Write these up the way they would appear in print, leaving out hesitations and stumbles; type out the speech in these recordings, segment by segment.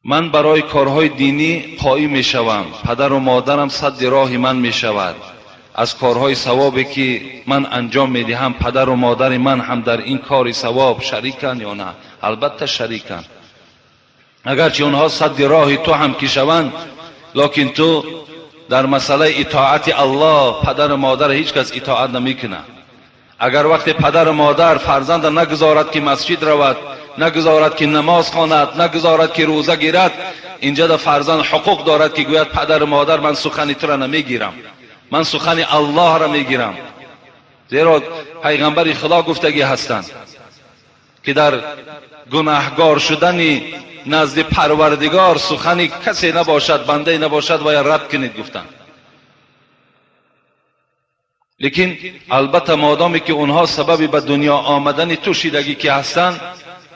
Ман барои корҳои динӣ қоим мешавам, падару модарам садди роҳи ман мешавад. Аз корҳои савобе ки ман анҷом медиҳам, падару модари ман ҳам дар ин кори савоб шариканд ё на? Албатта шариканд. Агарчи онҳо садди роҳи ту ҳам ки шаванд, лекин ту дар масъалаи итоати Аллоҳ падару модар ҳеҷ кас итоат намекунад. Агар вақте падару модар фарзанда нагузорад ки масҷид равад, нагузорад ки намоз хонад, нагузорад ки рӯза гирад, инҷа да фарзанд ҳуқуқ дорад ки гӯяд падару модар ман сухани тура намегирам, ман сухани Аллоҳро мегирам. Зеро пайғамбари Худо гуфтагӣ ҳастанд ки дар гунаҳгор шудани назди Парвардигор сухани касе набошад, бандае набошад ва я рад кунед гуфтанд. Лекин албатта модоме ки онҳо сабаби ба дунё омадани ту шидагӣ ки ҳастанд,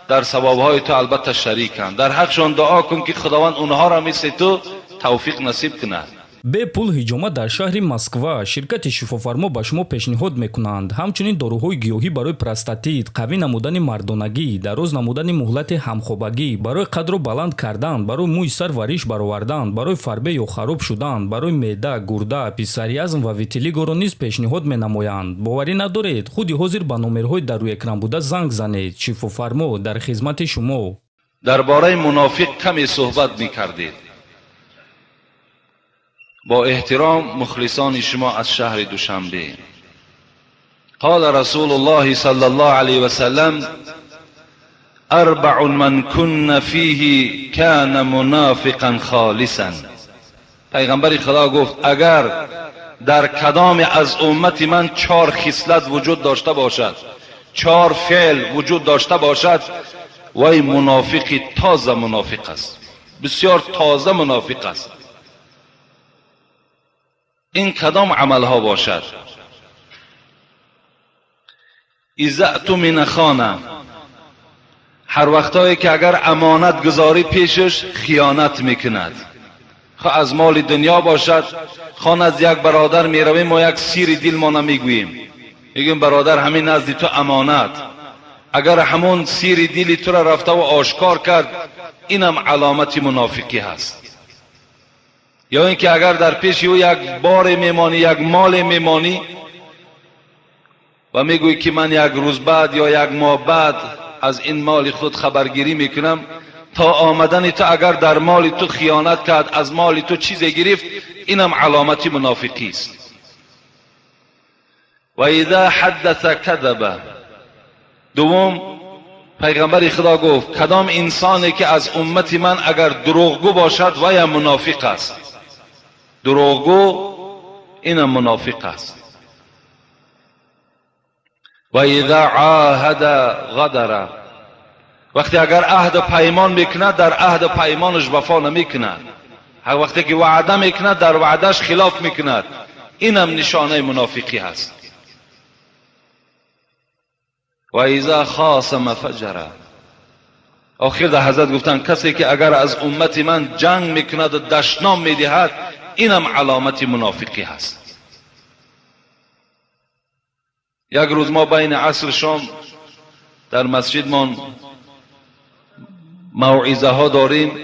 дар савобҳои ту албатта шариканд. Дар ҳақшон дуо кун ки Худованд онҳоро мисли ту тавфиқ насиб кунад. Бепул ҳиҷома дар шаҳри Москва. Ширкати Шифофармо ба шумо пешниҳод мекунанд ҳамчунин доруҳои гиёҳӣ барои простатит, қавӣ намудани мардонагӣ, дароз намудани муҳлати ҳамхобагӣ, барои қадро баланд кардан, барои мӯи сар ва риш баровардан, барои фарбе ё хароб шудан, барои меъда, гурда, псориаз ва витилигоро низ пешниҳод менамоянд. Боварӣ надоред? Худи ҳозир ба номерҳои дар рӯи экран буда занг занед. Шифофармо дар хизмати шумо. Дар бораи мунофиқ каме суҳбат мекардед. Бо эҳтиром, мухлисони шумо аз шаҳри Душанбе. قال رسول الله صلى الله عليه وسلم: أربع من كن فيه كان منافقا خالصا. پیغمبر خدا گفت اگر در کدام از امت من چهار خصلت وجود داشته باشد، چهار فعل وجود داشته باشد، وی منافقی تازه منافق است، بسیار تازه منافق است. این کدام عملها باشد؟ اذا اؤتمن خانه، هر وقتایی که اگر امانت گذاری پیشش خیانت میکند، خواه از مال دنیا باشد، خواه از یک برادر میرویم ما یک سیر دل ما نمیگوییم، میگیم برادر همین نزد تو امانت، اگر همون سیر دل تو را رفته و آشکار کرد، اینم علامت منافقی هست. یا اینکه اگر در پیش او یک بار میمانی، یک مال میمانی و میگویی که من یک روز بعد یا یک ماه بعد از این مال خود خبرگیری میکنم، تا آمدن تو اگر در مال تو خیانت کرد، از مال تو چیزی گرفت، اینم علامت منافقی است. و اذا حدث کذب. دوم، پیغمبر خدا گفت کدام انسانی که از امت من اگر دروغگو باشد و یا منافق است. دروغگو اینم منافق است. و اذا عاهد غدر. وقتی اگر عهد پیمان میکند، در عهد پیمانش وفا نمیکند. هر وقتی که وعده میکند، در وعدهش خلاف میکند، اینم نشانه منافقی هست. و اذا خاصم فجر. آخر در حضرت گفتن کسی که اگر از امت من جنگ میکند و دشنام میدهد، اینم علامت منافقی هست. یک روز ما بین عصر شام در مسجدمان موعظه ها داریم،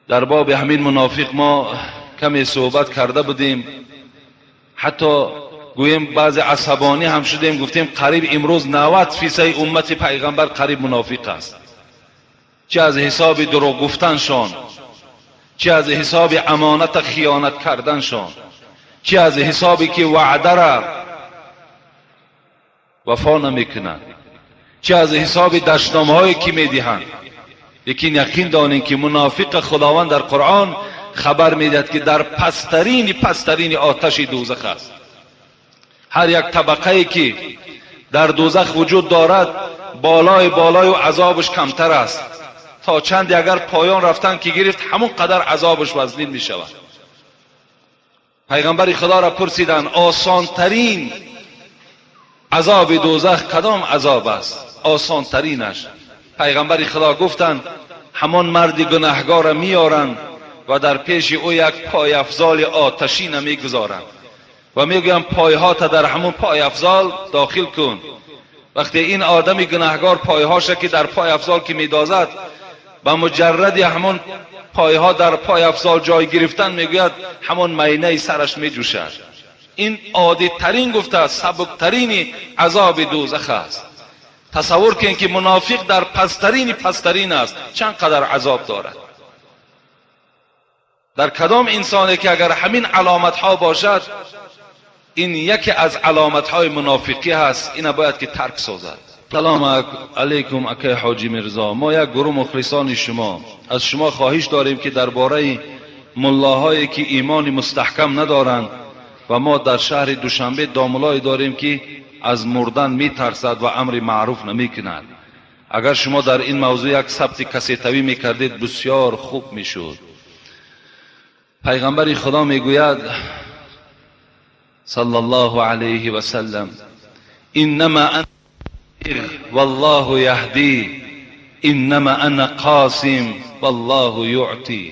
در باب همین منافق ما کمی صحبت کرده بودیم، حتی گوییم بعض عصبانی هم شدیم، گفتیم قریب امروز 90% امت پیغمبر قریب منافق است، چه از حساب دروغ گفتنشان، چه از حساب امانت خیانت کردنشان، چه از حسابی که وعده را وفا نمیکنند، چه از حساب دشنامهایی که میدهند. لیکن یقین دانیم که منافق خداوند در قرآن خبر میدهد که در پسترین پسترین آتش دوزخ است. هر یک طبقه که در دوزخ وجود دارد، بالای بالای و عذابش کمتر است، تا چند اگر پایان رفتن که گرفت، همون قدر عذابش وزنین می شود. پیغمبر خدا را پرسیدند آسان ترین عذاب دوزخ کدام عذاب است؟ آسان ترینش. پیغمبر خدا گفتند همان مرد گناهگار را میارند و در پیش او یک پایافزال آتشین میگذارند و میگویم پایها تا در همون پایافزال داخل کن. وقتی این آدم گناهگار پایهاش که در پایافزال که میدازد، ба муҷарради ҳамон пойҳо дар пойафзол ҷой гирифтан мегӯяд ҳамон майнаи сараш меҷӯшад. Ин оддитарин гуфта сабуктарини азоби дӯзах аст. Тасаввур кунед ки мунофиқ дар пасттарини пасттарин аст, чанд қадар азоб дорад. Дар кадом инсоне ки агар ҳамин аломатҳо бошад, ин яке аз аломатҳои мунофиқӣ ҳаст, ина бояд ки тарк созад. Салом алайкум акай ҳоҷӣ Мирзо, мо як гурӯҳ мухлисони шумо аз шумо хоҳиш дорем ки дар бораи муллоҳое ки имони мустаҳкам надоранд ва мо дар шаҳри Душанбе домулое дорем ки аз мурдан метарсад ва амри маъруф намекунад. Агар шумо дар ин мавзӯъ як сабти кассетавӣ мекардед бисёр хуб мешуд. Пайғамбари Худо мегӯяд саллаллоҳу алайҳи васаллам: иннама ана валлоҳу яҳдӣ, иннама ана қосим валлоҳу юътӣ.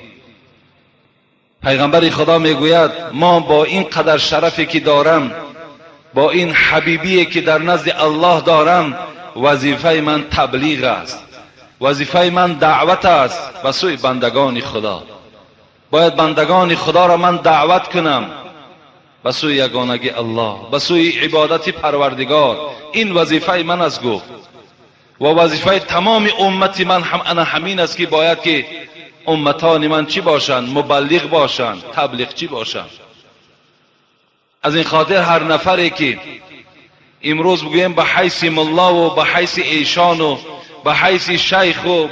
Пайғамбари Худо мегӯяд мо бо ин қадар шарафе ки дорам, бо ин ҳабибие ки дар назди Аллоҳ дорам, вазифаи ман таблиғ аст, вазифаи ман даъват аст ба сӯи бандагони Худо. Бояд бандагони Худоро ман даъват кунам ба сӯи ягонагии Аллоҳ, ба сӯи ибодати Парвардигор. Ин вазифаи ман аст гуфт, ва вазифаи тамоми уммати ман ҳам ана ҳамин аст ки бояд ки умматони ман чӣ бошанд? Мубаллиғ бошанд, таблиғчӣ бошанд. Аз ин хотир ҳар нафаре ки имрӯз бигӯем ба ҳайси муллову ба ҳайси эшону ба ҳайси шайху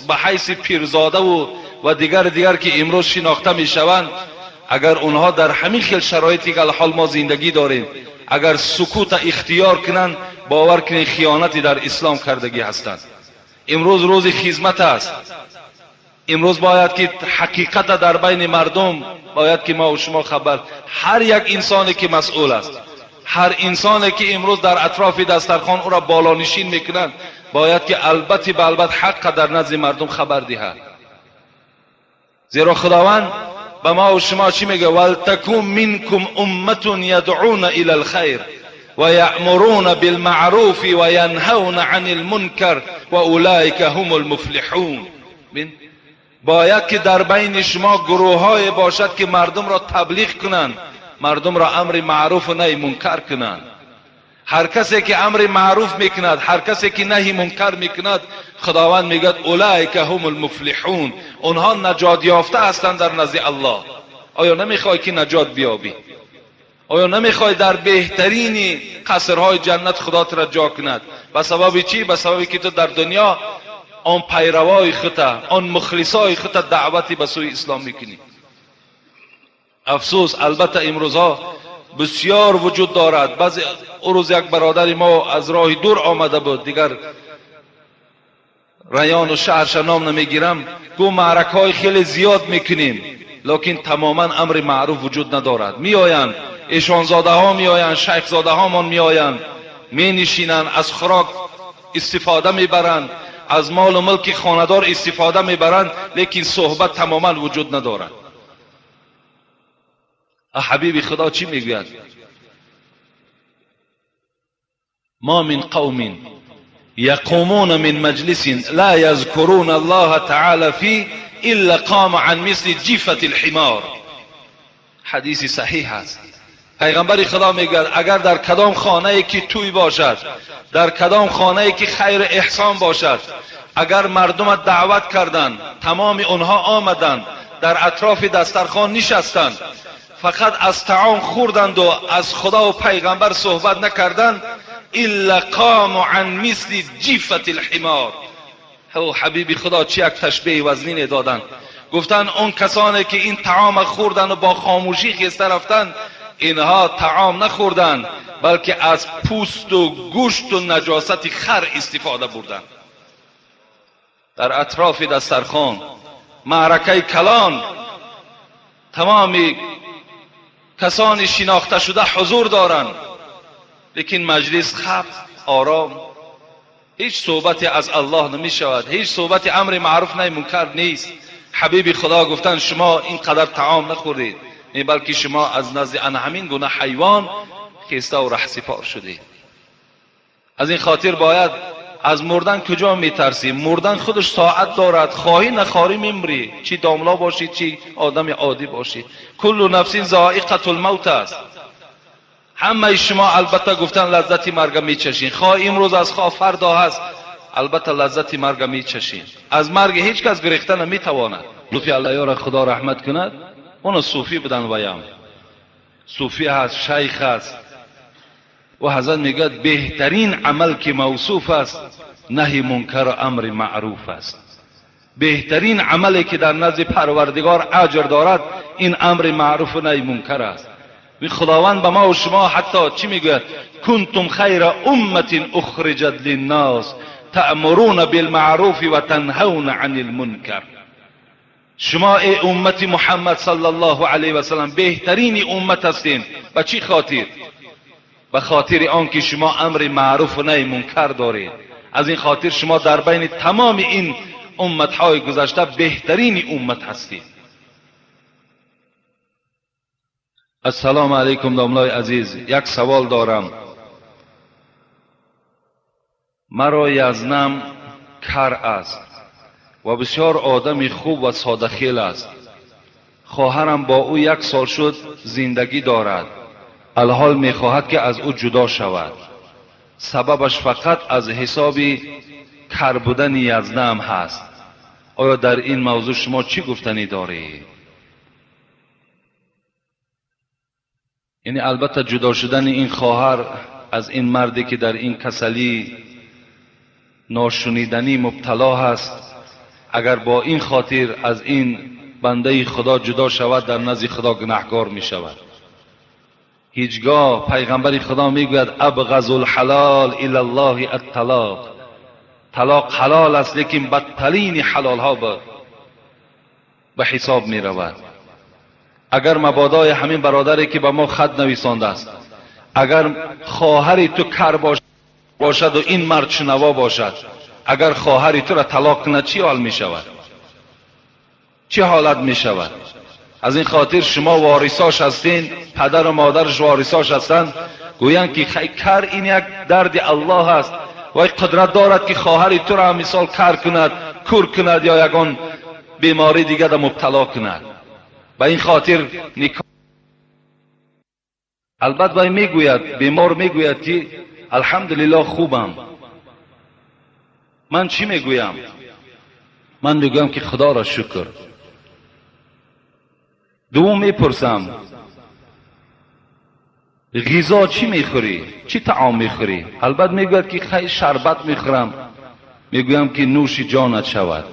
ба ҳайси пирзодаву ва дигар ки имрӯз шинохта мешаванд, агар онҳо дар ҳамин хел шароите ки алҳол мо зиндагӣ дорем, агар сукута ихтиёр кунанд, бовар кунед хиёнате дар ислом кардагӣ ҳастанд. Имрӯз рӯзи хизмат аст. Имрӯз бояд ки ҳақиқата дар байни мардум бояд ки мо шумо хабар, ҳар як инсоне ки масъул аст, ҳар инсоне ки имрӯз дар атрофи дастархон ӯро болонишин мекунанд, бояд ки албатти ба албат ҳаққа дар назди мардум хабар диҳад. Зеро Худованд ба мо шумо чӣ мегӯяд? Валтакун минкум умматун ядъуна ила алхайр ва яъмуруна билмаъруфи ва янҳавна ани лмункар ва улаика ҳум лмуфлиҳун. Бояд ки дар байни шумо гурӯҳҳое бошад ки мардумро таблиғ кунанд, мардумро амри маъруфу наҳи мункар кунанд. Ҳар касе ки амри маъруф мекунад, ҳар касе ки наҳи мункар мекунад, Худованд мегӯяд улаика ҳум лмуфлиҳун, онҳо наҷот ёфта ҳастанд дар назди Аллоҳ. Оё намехоҳӣ ки наҷот биёбӣ? Оё намехоҳӣ дар беҳтарини қасрҳои ҷаннат Худо туро ҷо кунад? Ба сабаби чӣ? Ба сабаби ки ту дар дунё он пайравои хута, он мухлисои хута даъвати ба сӯи ислом мекунӣ. Афсӯс, албатта имрӯзҳо бисёр вуҷуд дорад. Баъзе рӯз як бародари мо аз роҳи дур омада буд, дигар району шаҳрша ном намегирам, гуфт маъракаҳои хеле зиёд мекунем, лекин тамоман амри маъруф вуҷуд надорад. Меоянд эшонзодаҳо, меоянд шайхзодаҳомон, меоянд, менишинанд, аз хӯрок истифода мебаранд, аз молу мулки хонадор истифода мебаранд, лекин суҳбат тамоман вуҷуд надорад. Ҳабиби Худо чӣ мегӯяд? Ма мин қавмин яқумуна мин маҷлисин ла язкуруна Аллоҳа таъала фи илла қома ан мисли ҷифати лҳимор. Ҳадиси саҳиҳ аст. Пайғамбари Худо мегӯяд агар дар кадом хонае ки тӯй бошад, дар кадом хонае ки хайру эҳсон бошад, агар мардума даъват карданд, тамоми онҳо омаданд, дар атрофи дастархон нишастанд, фақат аз таом хӯрданду аз Худову пайғамбар суҳбат накарданд, илла қому ан мисли ҷифати лҳимор. Ҳабиби Худо чӣ як ташбеҳи вазнине доданд. Гуфтанд он касоне ки ин таома хӯрданду бо хомӯшӣ хеста рафтанд, инҳо таом нахӯрданд, балки аз пӯсту гӯшту наҷосати хар истифода бурданд. Дар атрофи дастархон маъракаи калон тамоми касони шинохта шуда ҳузур доранд, лекин маҷлис хаб, ором, ҳеҷ суҳбате аз Аллоҳ намешавад, ҳеҷ суҳбати амри маъруф наҳи мункар нест. Ҳабиби Худо гуфтанд шумо ин қадар таом нахӯрдед, балки шумо аз назди ана ҳамин гуна ҳайвон хеставу раҳсипор шудед. Аз ин хотир бояд Аз мурдан куҷо метарсӣ? Мурдан худаш соат дорад, хоҳӣ нахоҳӣ мемрӣ, чӣ домла бошӣ, чӣ одами оддӣ бошӣ. Куллу нафсин зоиқатул мавт аст. Ҳамаи шумо албатта гуфтан лаззати марга мечашин, хоҳ имрӯз аз хоҳ фардо ҳаст, албатта лаззати марга мечашин. Аз марг ҳеҷ кас гурехта наметавонад. Суфи Аллоҳро Худо раҳмат кунад, оно суфӣ будан ваям. Суфӣ ҳаст, шайх ҳаст. Ва ҳазрат мегӯяд беҳтарин амал ки мавсуф аст наҳи мункар ва амри маъруф аст. Беҳтарин амале ки дар назди Парвардигор аҷр дорад ин амри маъруф ва наҳи мункар аст. Худованд ба ма ва шумо ҳатто чӣ мегӯяд? Кунтум хайра умматин ухриҷат линнос таъмуруна билмаъруфи ва танҳавна анил мункар. Шумо эй уммати Муҳаммад саллаллоҳу алайҳи васаллам беҳтарини уммат ҳастем. Ба чӣ хотир? Ба хотири он ки шумо амри маъруф ва наҳи мункар доред. Аз ин хотир шумо дар байни тамоми ин умматҳои гузашта беҳтарини уммат ҳастед. Ассалому алайкум домлои азиз, як савол дорам. Маро язнам кар аст ва бисёр одами хуб ва содахел аст. Хоҳарам бо ӯ як сол шуд зиндагӣ дорад. Алҳол мехоҳад ки аз ӯ ҷудо шавад. Сабабаш фақат аз ҳисоби кар будани язнам ҳаст. Оё дар ин мавзӯъ шумо чӣ гуфтанӣ доред? Яъне албатта ҷудо шудани ин хоҳар аз ин марде ки дар ин касалӣ ношуниданӣ мубтало ҳаст, агар бо ин хотир аз ин бандаи Худо ҷудо шавад, дар назди Худо гунаҳкор мешавад. Ҳеҷгоҳ пайғамбари Худо мегӯяд абғазу лҳалол ила ллоҳи атталоқ. Талоқ ҳалол аст, лекин бадтарини ҳалолҳо ба ҳисоб меравад. Агар мабодои ҳамин бародаре ки ба мо хат нависондааст, агар хоҳари ту кар бошад ва ин мард шунаво бошад, агар хоҳари туро талоқ кунад чӣ ҳол мешавад? Чӣ ҳолат мешавад? Аз ин хотир шумо ворисош ҳастин, падару модараш ворисош ҳастанд, гӯянд ки кар ин як дарди Аллоҳ аст ва қудрат дорад ки хоҳари туро ҳам мисол кар кунад, кур кунад ё ягон беморӣ дига мубтало кунад. Ба ин хотир никоҳ албат вай мегӯяд, бемор мегӯяд ки алҳамдулиллоҳ хубам. Ман чӣ мегӯям? Ман мегӯям ки Худоро шукр. Дуввум мепурсам, ғизо чӣ мехӯрӣ? Чӣ таом мехӯрӣ? Албат мегӯяд ки хай шарбат мехӯрам. Мегӯям ки нӯши ҷонат шавад.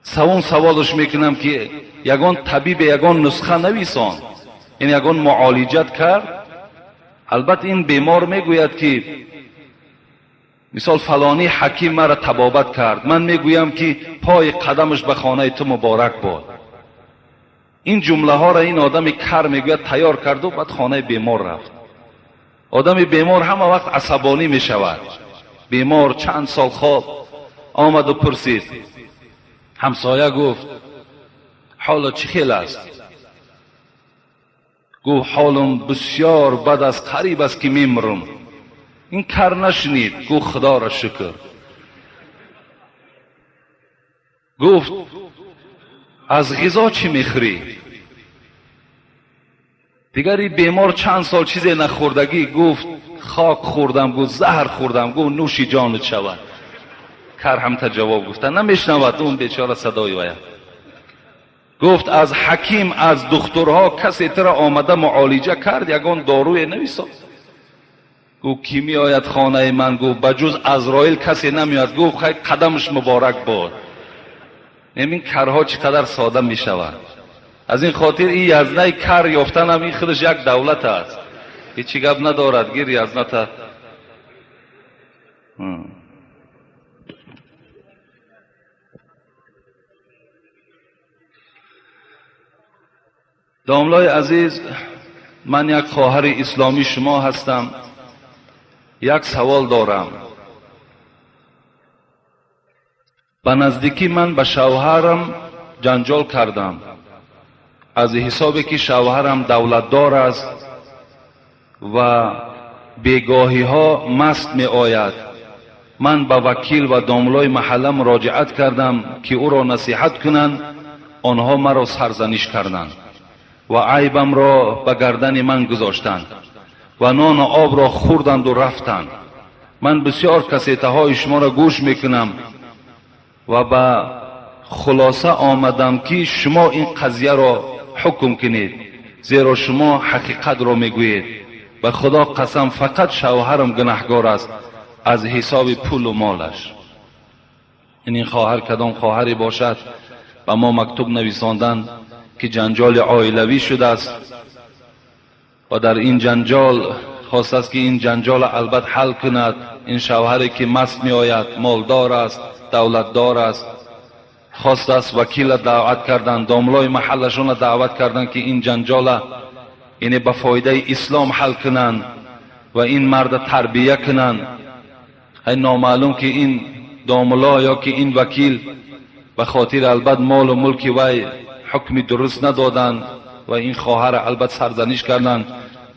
Савум саволаш мекунам ки ягон табибе ягон нусха нависон, яъне ягон муолиҷат кард? Албат ин бемор мегӯяд ки мисол фалонӣ ҳаким маро табобат кард. Ман мегӯям ки пои қадамаш ба хонаи ту муборак бод. Ин ҷумлаҳоро ин одами кар мегӯяд тайёр карду баъд хонаи бемор рафт. Одами бемор ҳама вақт асабонӣ мешавад. Бемор чанд сол хоб омаду пурсид. Ҳамсоя гуфт ҳоло чӣ хел аст? Гуфт ҳолам бисёр бад аст, қариб аст ки мемурам. Ин кар нашунид, гуфт Худоро шукр. Гуфт аз ғизо чӣ мехӯрӣ? Дигар ин бемор чанд сол чизе нахӯрдагӣ, гуфт хок хӯрдам, гуфт заҳр хӯрдам, гуфт нӯши ҷонат шавад. Кар ҳамта ҷавоб гуфта намешнавад он бечора садои вая. Гуфт аз ҳаким, аз духтурҳо касе туро омада муолиҷа кард, ягон доруе нависод? Гуфт ки меояд хонаи ман? Гуфт ба ҷуз Азроил касе намеояд. Гуфт хай қадамаш муборак бод. Ин карҳо чӣ қадар сода мешаванд. Аз ин хотир ин язнаи кар ёфтанам ин худаш як давлат аст. Ҳеҷ гап надорад, гир язната. Домлои азиз, ман як хоҳари исломии шумо ҳастам. Як савол дорам. Ба наздикӣ ман ба шавҳарам ҷанҷол кардам. Аз ҳисобе ки шавҳарам давлатдор аст ва бегоҳиҳо маст меояд. Ман ба вакил ва домлои маҳалла муроҷиат кардам, ки ӯро насиҳат кунанд. Онҳо маро сарзаниш карданд ва айбамро ба гардани ман гузоштанд ва нону обро хӯрданду рафтанд. Ман бисёр кассетаҳои шуморо гӯш мекунам ва ба хулоса омадам, ки шумо ин қазияро ҳукм кунед, зеро шумо ҳақиқатро мегӯед. Ба Худо қасам, фақат шавҳарам гунаҳгор аст аз ҳисоби пулу молаш. Ин хоҳар кадом хоҳаре бошад, ба мо мактуб нависонданд, ки ҷанҷоли оилавӣ шудааст ва дар ин ҷанҷол хостааст, ки ин ҷанҷола албат ҳал кунад. Ин шавҳаре ки маст меояд, молдор аст, давлатдор аст, хостааст вакила даъват кардан, домлои маҳаллашонро даъват кардан, ки ин ҷанҷола яъне ба фоидаи ислом ҳал кунанд ва ин марда тарбия кунанд. Ай номаълум, ки ин домло ё ки ин вакил ба хотири албат молу мулки вай ҳукми дуруст надоданд ва ин хоҳара албат сарзаниш карданд.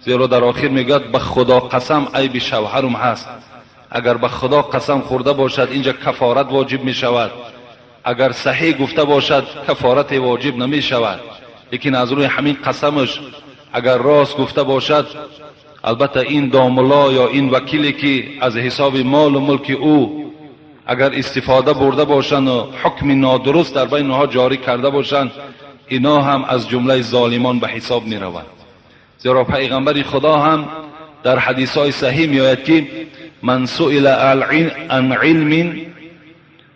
Зеро дар охир мегӯяд: ба Худо қасам, айби шавҳарум ҳаст. Агар ба Худо қасам хӯрда бошад, инҷа кафорат воҷиб мешавад. Агар саҳеҳ гуфта бошад, кафорате воҷиб намешавад. Лекин аз рӯи ҳамин қасамаш агар рост гуфта бошад, албатта ин домулло ё ин вакиле, ки аз ҳисоби молу мулки ӯ агар истифода бурда бошанд, ҳукми нодуруст дар байни онҳо ҷорӣ карда бошанд, ино ҳам аз ҷумлаи золимон ба ҳисоб мераванд. Зеро пайғамбари Худо ҳам дар ҳадисҳои саҳеҳ меояд, ки من سئل عن علم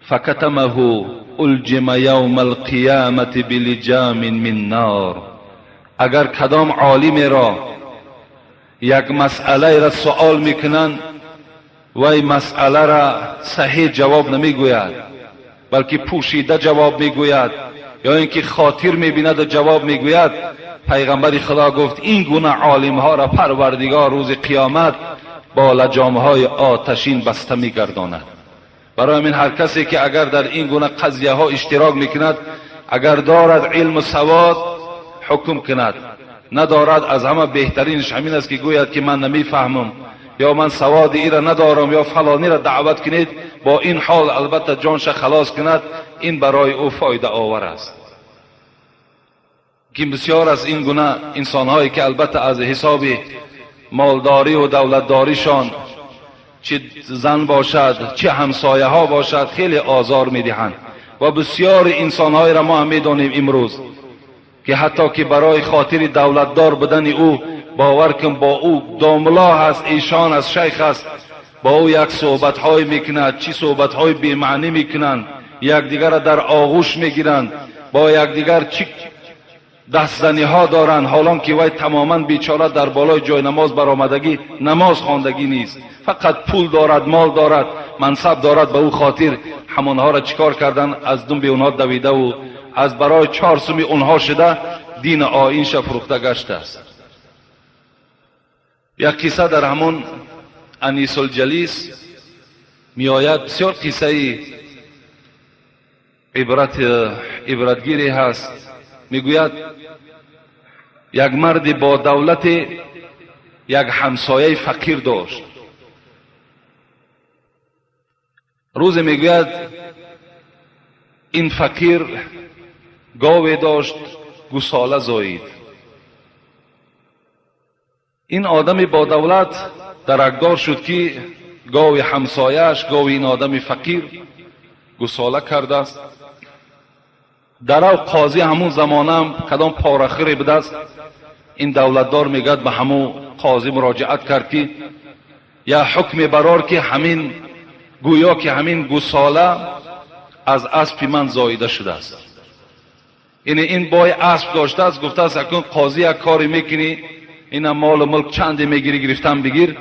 فكتمه ألجم يوم القيامة بلجام من نار. اگر کدام عالم را یک مسئله را سوال میکنند، وی مسئله را صحیح جواب نمیگوید، بلکه پوشیده جواب میگوید یا اینکه خاطر میبیند و جواب میگوید، پیغمبر خدا گفت این گونه عالم ها را پروردگار روز قیامت با لجامهای آتشین بسته میگرداند. برای همین هر کسی که اگر در این گونه قضیه ها اشتراک میکند، اگر دارد علم و سواد، حکم کند، ندارد، از همه بهترینش همین است که گوید که من نمیفهمم یا من سواد ای را ندارم یا فلانی را دعوت کنید. با این حال البته جانش خلاص کند، این برای او فایده آور است. که بسیار از این گونه انسانهایی که البته از حساب مالداری و دولتداریشان، چه زن باشد چه همسایه ها باشد، خیلی آزار میدهند. و بسیار انسانهای را ما هم میدانیم امروز که حتی که برای خاطر دولتدار بودن او، باور کن، با او داملا هست، ایشان است، شیخ است، با او یک صحبت های میکند، چی صحبت های بی‌معنی میکنند، یکدیگر را در آغوش میگیرند، با یکدیگر چی دستزنی ها دارند، حالان که وی تماما بیچاره در بالای جای نماز برآمدگی، نماز خواندگی نیست، فقط پول دارد، مال دارد، منصب دارد. به او خاطر همانها را چیکار کردن؟ از دنب اونها دویده و از برای 4 سومی اونها شده، دین آیینش فروخته گشته است. یک قصه در همون انیس الجلیس میآید، بسیار قصه عبرتگیری هست. میگوید یک مرد با دولت یک همسایه فقیر داشت. روز میگوید این فقیر گاوی داشت، گوساله زایید. این آدم با دولت درکدار شد که گاوی همسایه‌اش، گاوی این آدم فقیر گوساله کرده است. درو قاضی همون زمانه کدام پاره‌خوری بوده است. این دولتدار میگد به همون قاضی مراجعت کرد که یا حکم برار که همین گویا که همین گوساله از اسب من زاییده شده است. یعنی این بای اسب داشته است، گفته است اکنون قاضی یک کاری میکنی، این مال و ملک چندی میگیری گرفتن بگیر،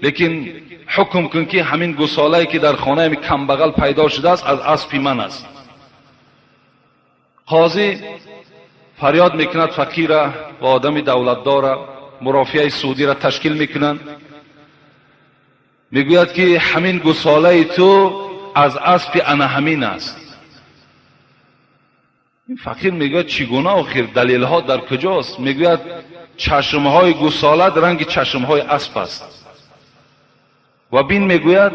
لیکن حکم کن که همین گوساله که در خانه کمبغل پیدا شده است از اسب من است. قاضی فریاد میکند فقیر و آدم دولتدار، مرافعه سودی را تشکیل میکنند. میگوید که همین گوساله تو از اسب انا همین است. این فقیر میگوید چگونه آخر، دلیل ها در کجاست؟ میگوید چشمهای گوساله رنگ چشمهای اسب است. و بین، میگوید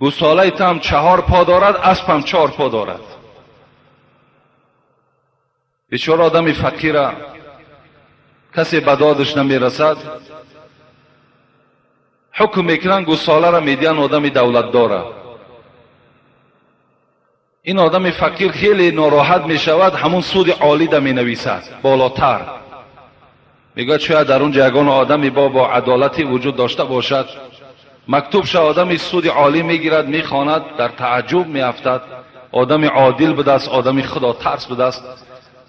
Гӯсолаи ту ҳам чаҳор по дорад, асп ҳам чор по дорад. Бечора одами фақира касе ба додаш намерасад. Ҳукм мекунанд, гӯсоларо медиҳанд одами давлатдора. Ин одами фақир хеле нороҳат мешавад, ҳамун суди олида менависад болотар. Мегӯяд шояд дар он ҷо ягон одами бо адолате вуҷуд дошта бошад. Мактубша одами суди олӣ мегирад, мехонад, дар тааҷҷуб меафтад. Одами одил будааст, одами худотарс будааст.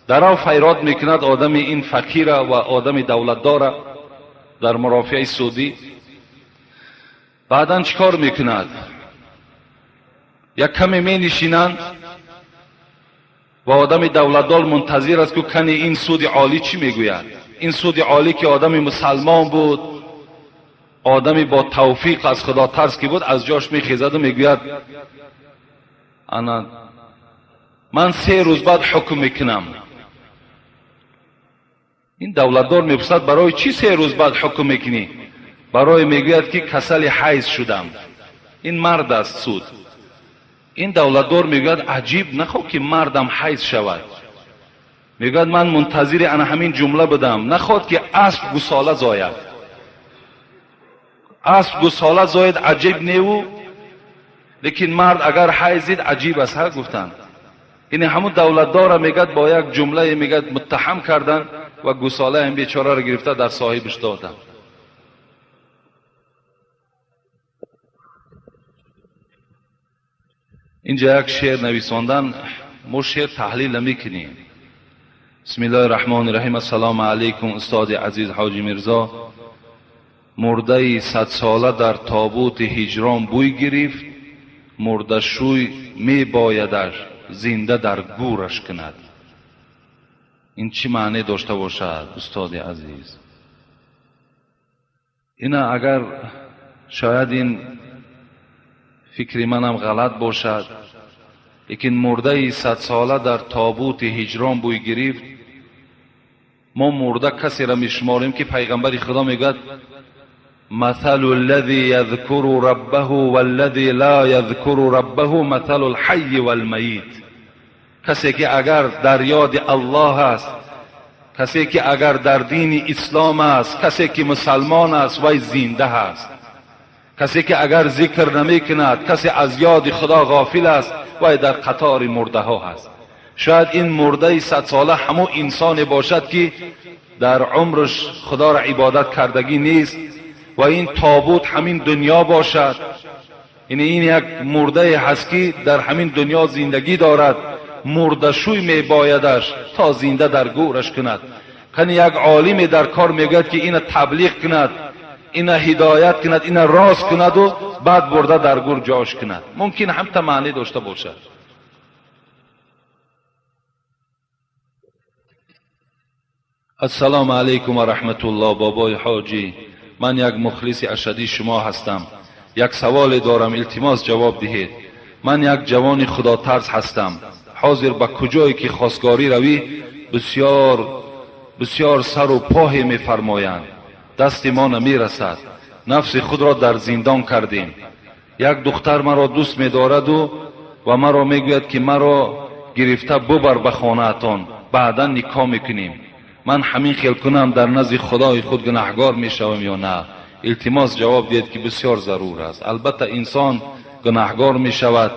Дарав файрод мекунад одами ин фақира ва одами давлатдора дар мурофиаи судӣ. Баъдан чӣ кор мекунад? Як каме менишинанд ва одами давлатдор мунтазир аст, ки кани ин суди олӣ чӣ мегӯяд. Ин суди олӣ ки одами мусалмон буд, одами бо тавфиқ аз худотарс ки буд, аз ҷош мехезаду мегӯяд: ана ман 3 рӯз баъд ҳукм мекунам. Ин давлатдор мепурсад: барои чӣ 3 рӯз баъд ҳукм мекунӣ? Барои мегӯяд ки касали ҳайз шудам. Ин мард аст суд. Ин давлатдор мегӯяд: аҷиб, нахоҳ ки мардам ҳайз шавад. Мегӯяд: ман мунтазири ана ҳамин ҷумла будам, нахоҳад ки асп гусола зояд. Асп гусола зояд аҷиб неву, лекин мард агар ҳайзид аҷиб аст. Ҳа гуфтанд. Ин ҳамун давлатдора мегӯяд бо як ҷумлае мегӯяд муттаҳам карданд ва гусолаи ин бечораро гирифта дар соҳибаш доданд. Инҷа як шеър нависондан, мо шеър таҳлил намекунем. Бисмиллоҳи раҳмони раҳим. Ассалому алайкум устоди азиз Ҳоҷи Мирзо. Мурдаи 100 сола дар тобути ҳиҷрон бӯй гирифт, мурдашӯй мебоядаш зинда дар гӯраш кунад. Ин чӣ маъне дошта бошад, устоди азиз? Ина агар шояд ин фикри манам ғалат бошад, лекин мурдаи 100 сола дар тобути ҳиҷрон бӯй гирифт. Мо мурда касеро мешуморем ки пайғамбари Худо мегӯяд: مثل الذي يذكر ربه والذي لا يذكر ربه مثل الحي والميت. کسی که اگر در یاد الله است، کسی که اگر در دین اسلام است، کسی که مسلمان است، وی زنده است. کسی که اگر ذکر نمی کند، کسی از یاد خدا غافل است، وی در قطار مرده ها است. شاید این مرده 100 ساله همو انسان باشد که در عمرش خدا را عبادت کردگی نیست و این تابوت همین دنیا باشد. یعنی این یک مرده هست که در همین دنیا زندگی دارد، مرده شوی می بایدش تا زنده در گورش کند. کنی یک عالم در کار میگوید که اینو تبلیغ کند، اینو هدایت کند، اینو راست کند و بعد برده در گور جاش کند. ممکن هم تا معنی داشته باشد. السلام علیکم و رحمت الله. بابای حاجی، من یک مخلص اشدی شما هستم. یک سوال دارم، التماس جواب دهید. من یک جوان خدا ترس هستم. حاضر به کجایی که خواستگاری روی بسیار بسیار سر و پاه میفرمایند. دست ما نمیرسد. نفس خود را در زندان کردیم. یک دختر مرا دوست می‌دارد و مرا میگوید که مرا گرفته ببر به خانه‌تان، بعدا نکاح میکنیم. من همین خیل کنم در نزد خدای خود گناهگار میشوم یا نه؟ التماس جواب دهید که بسیار ضرور است. البته انسان گناهگار میشود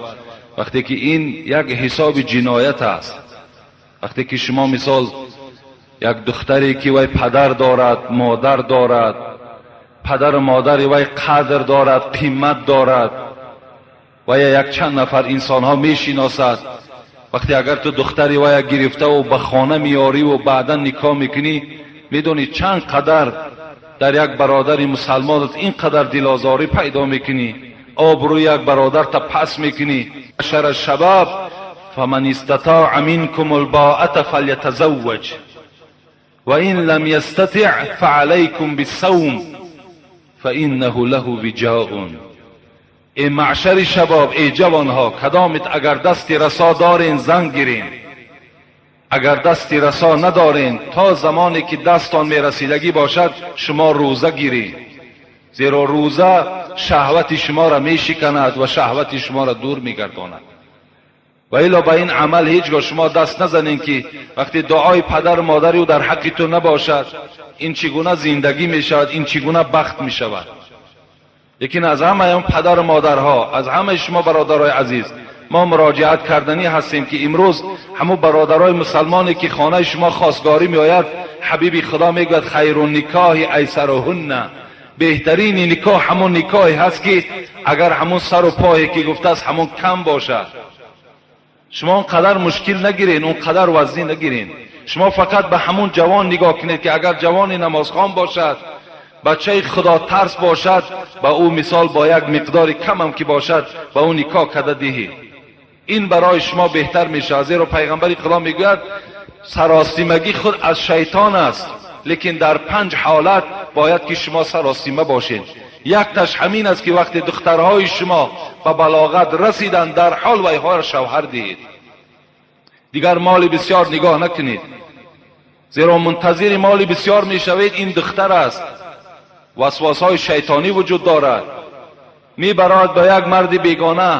وقتی که این یک حساب جنایت است. وقتی که شما مثال یک دختری که وی پدر دارد، مادر دارد، پدر و مادر وی قدر دارد، قیمت دارد و یک چند نفر انسان ها میشناسد، وقتی اگر تو دختری وی گرفته و به خانه میاری و بعدا نکاح میکنی، میدونی چند قدر در یک برادر مسلمان این قدر دلازاری پیدا میکنی، آبروی یک برادر تا پس میکنی. شر الشباب فمن استطاع منكم الباءة فليتزوج وإن لم يستطع فعليكم بالصوم فإنه له وجاء. ای معشر شباب، ای جوانها، کدامت اگر دست رسا دارین زن گیرین، اگر دست رسا ندارین تا زمانی که دستان میرسیدگی باشد شما روزه گیرین. Зеро рӯза шаҳвати шуморо мешиканад ва шаҳвати шуморо дур мегардонад. Ва илло ба ин амал ҳеҷ гоҳ шумо даст назанед ки вақте дуои падару модари ӯ дар ҳаққи ту набошад, ин чӣ гуна зиндагӣ мешавад, ин чӣ гуна бахт мешавад. Лекин аз ҳамаи он падару модарҳо, аз ҳамаи шумо бародарои азиз, мо муроҷиат карданӣ ҳастем ки имрӯз ҳамун бародарои мусалмоне ки хонаи шумо хостгорӣ меояд, ҳабиби худо мегӯяд хайру никоҳи айсаруҳунна, беҳтарини никоҳ ҳамун никоҳе ҳаст ки агар ҳамун сару пое ки гуфтааст ҳамун кам бошад. Шумо он қадар мушкил нагирен, он қадар вазнӣ нагирен. Шумо фақат ба ҳамун ҷавон нигоҳ кунед ки агар ҷавони намозхон бошад, бачаи худотарс бошад, ба ӯ мисол бо як миқдори камам ки бошад ба ӯ никоҳ карда диҳед. Ин барои шумо беҳтар мешавад. Зеро пайғамбари худо мегӯяд саросимагӣ худ аз шайтон аст, лекин дар 5 ҳолат бояд ки шумо саросима бошед. Якташ ҳамин аст ки вақте духтарҳои шумо ба балоғат расиданд, дар ҳол вайҳоро шавҳар диҳед. Дигар моли бисёр нигоҳ накунед, зеро мунтазири моли бисёр мешавед. Ин духтар аст, васвасҳои шайтонӣ вуҷуд дорад, мебарад ба як марди бегона,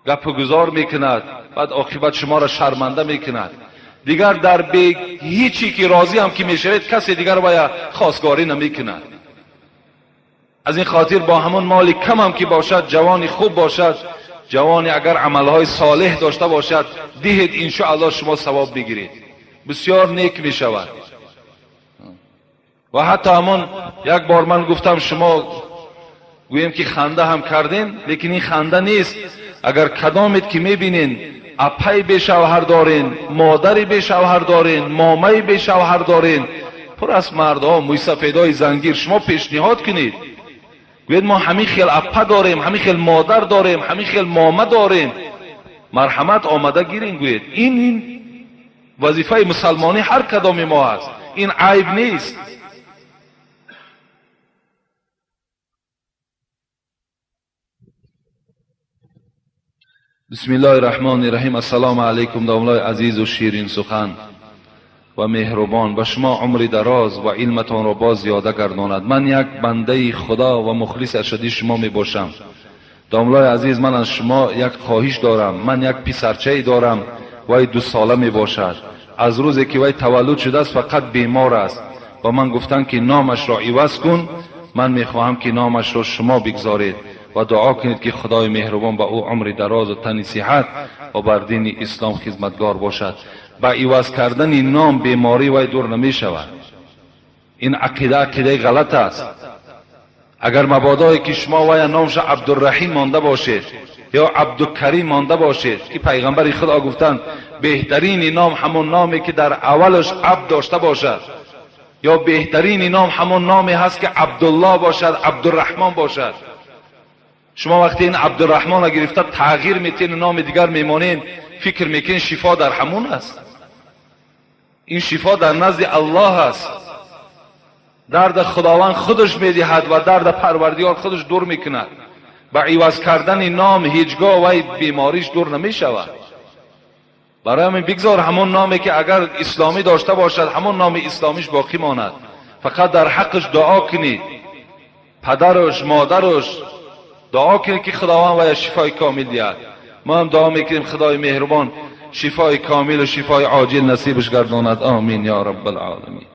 гапгузор мекунад, баъд оқибат шуморо шарманда мекунад. Дигар дар ҳечи ки розӣ ҳам ки мешавед, касе дигар вая хостгорӣ намекунад. Аз ин хотир бо ҳамон моли камам ки бошад, ҷавони хуб бошад, ҷавони агар амалҳои солеҳ дошта бошад, диҳед, иншоаллоҳ шумо савоб бигиред, бисёр нек мешавад. Ва ҳатто ҳамон як бор ман гуфтам, шумо гӯем ки ханда ҳам кардем, лекин ин ханда нест. Агар кадомед ки мебинен апай бешавҳар дорен, модари бешавҳар дорен, момаи бешавҳар дорен, пур аз мардҳо, мӯйсафедҳои зангир, шумо пешниҳод кунед, гӯед мо ҳамин хел апа дорем, ҳамин хел модар дорем, ҳамин хел мома дорем, марҳамат омада гирен. Гӯед ин вазифаи мусалмонӣ ҳар кадоми мо аст, ин айб нест. بسم الله الرحمن الرحیم. السلام علیکم داملای عزیز و شیرین سخن و مهربان، به شما عمر دراز و علمتان را باز زیاده گرداند. من یک بنده خدا و مخلص اشدی شما می باشم. داملای عزیز، من از شما یک خواهش دارم. من یک پسرچه دارم، وی 2 ساله می باشد. از روزی که وی تولد شده است فقط بیمار است و من گفتند که نامش را عوض کن. من می خواهم که نامش را شما بگذارید و دعا کنید که خدای مهربان به او عمر دراز و تن صحت و بر دین اسلام خدمتگار باشد. با عوض کردن نام بیماری وی دور نمی شود. این عقیده غلط است. اگر مبادایی که شما وی نامش عبدالرحیم مانده باشید یا عبدالکریم مانده باشید، که پیغمبر خدا گفتند بهترین نام همون نامی که در اولش عبد داشته باشد، یا بهترین نام همون نامی هست که عبدالله باشد، عبدالرحمن باشد. شما وقتی این عبدالرحمن را گرفته تغییر میتین، نام دیگر میمانین، فکر میکنین شفا در همون است. این شفا در نزد الله است. درد خداوند خودش میدهد و درد پروردگار خودش دور میکند. با عوض کردن نام هیچگاه وی بیماریش دور نمیشود. برای همین بگذار همون نامی که اگر اسلامی داشته باشد همون نام اسلامیش باقی ماند. فقط در حقش دعا کنید، پدرش، مادرش دعا کنید که خداوند وی شفای کامل دهد. ما هم دعا میکنیم خدای مهربان شفای کامل و شفای عاجل نصیبش گرداند. آمین یا رب العالمین.